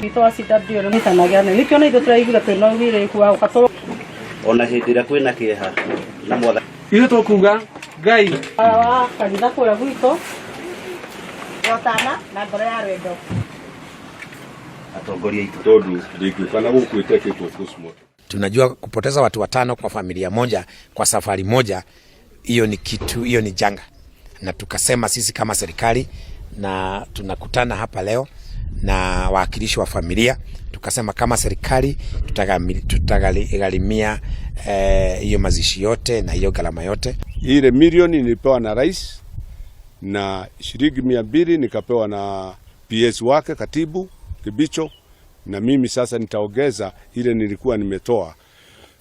Witũ wa CW nĩtanagia nĩkĩo na ithuĩ tũraiguire twĩna ũgirĩku wa gũka tũ Ona hĩndĩ ĩrĩa kwĩna kĩeha na mwatha. Ithuĩ tũkuga Ngai wa kanitha kũrĩa gwitũ gotana na ngoro ya rwendo. Atongoria aitũ. Tondu ndingĩũka na gũkũ ĩtekĩtwo postmortem. Tunajua kupoteza watu watano kwa familia moja kwa safari moja, hiyo ni kitu, hiyo ni janga, na tukasema sisi kama serikali, na tunakutana hapa leo na wawakilishi wa familia, tukasema kama serikali tutagharimia hiyo mazishi yote na hiyo gharama yote. Ile milioni nilipewa na rais na shilingi 200 nikapewa na PS wake, katibu Kibicho, na mimi sasa nitaongeza ile nilikuwa nimetoa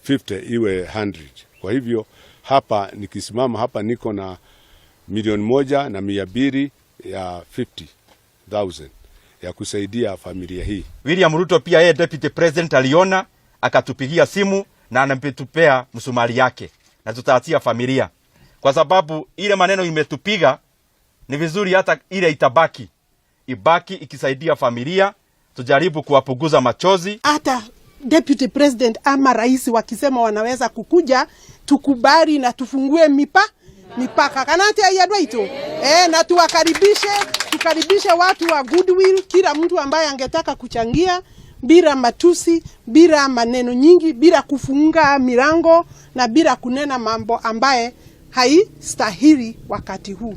50 iwe 100. Kwa hivyo hapa nikisimama hapa niko na 1,200,000 ya 50,000 ya kusaidia familia hii. William Ruto pia yeye deputy president aliona akatupigia simu na anatupea msumari yake na tutaatia familia, kwa sababu ile maneno imetupiga ni vizuri, hata ile itabaki ibaki ikisaidia familia, tujaribu kuwapunguza machozi. Hata deputy president ama rais wakisema wanaweza kukuja, tukubali na tufungue mipaka kanati aiadwaito na tuwakaribishe, tukaribishe watu wa goodwill, kila mtu ambaye angetaka kuchangia bila matusi, bila maneno nyingi, bila kufunga milango na bila kunena mambo ambaye haistahili wakati huu.